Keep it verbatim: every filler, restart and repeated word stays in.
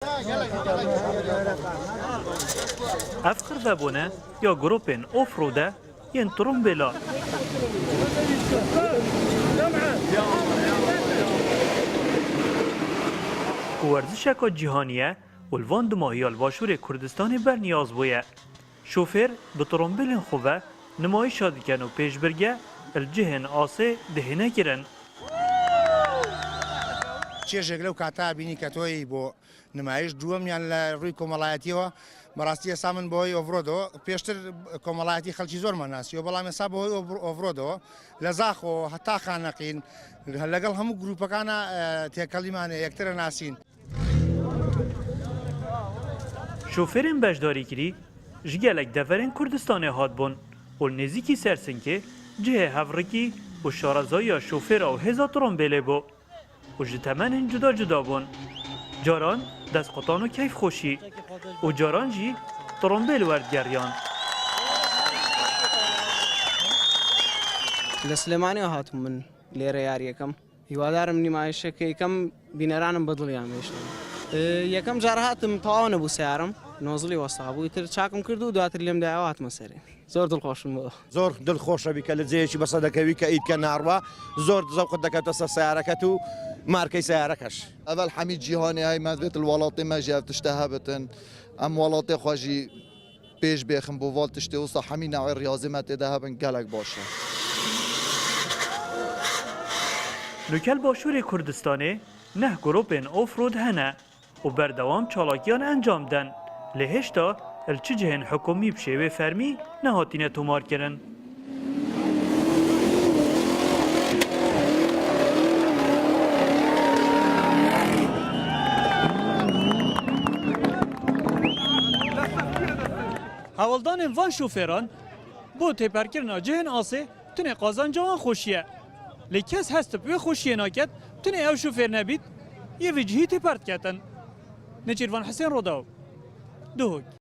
Ev qirvebûn e ya grûpên off-road e yên trombêla. Ku werzişeka cîhanî ye û li van dumahiya li Başûrê Kurdistanê berniyaz bûye. Şofêr bi trombêlên xwe ve nimayîşa dikin û pêşbirge li cihên asê dihêne kirin. Çêjek lew kata bînî ke toyî bo nimayîş, duwemiyan le rûyê komelayetiyê we, bi rastî esa min bi hoyê off-road o, pêştir komelayetî xelkî zor me nasîyo, belam esa bi hoyê off-, off-road o, le Zaxo heta Xaneqîn, legel hemû grûpekana, e, têkelî me hene, yektir e nasîn. Şofêrên beşdarîkirî ji gelek deverên Kurdistanê hatibûn û li nêzîkî Sersinkê cihê hevrikî û şarezayiya şofêra û hêza trombêlê bû û ji temenên cuda cuda bûn. Caran destqutan û keyfxweşî û caran jî trombêl werdigeriyan. لە سلێمانیەوە هاتم من لێرە یاریەکەم. هیوادارم نیمایشەکە یەکەم بینەرانم بە دڵیان بێشن. یەکەم جار هاتم تەواو نەبوو سیارم، نۆزڵی وەستا بوو، ئیتر چاکم کرد و دواتر لێم دایەوە هاتمە سەرێ. زۆر دڵخۆشم بۆ. زۆر دڵخۆشە بیکە لە جێیەکی بەسە دەکەوی کە ئیدکە ناڕوە. زۆر زەوقت دەکەوتە سەر سیارەکەت و مارکەی سیارەکەش. ئەڤەل حەمید جیهانی هەی مەدوێت وڵاتی مەژی ئەف تشتە هەبتن، ئەم وڵاتی خۆشی پێش بێخم بۆ ڤال تشتێ وسا هەمی ناوی ریاضی مە تێدا هەبن گەلک باشە. Li gel Başûrê Kurdistanê neh grûpên off-road hene û berdewam çalakiyan encam den. Lê hêşta li çi cihên hikûmî bi şêwê fermî nehatine tomarkirin. Hewldanên van şofêran bo têperkirina cihên asê tunê qazanca wan xweşiye. Lê kes hest bi wê xweşiyê naket, tunê ew şofêr nebît, yê vê cihî têper diketin. Nêçîrvan Hisên, Rodaw, Duhok.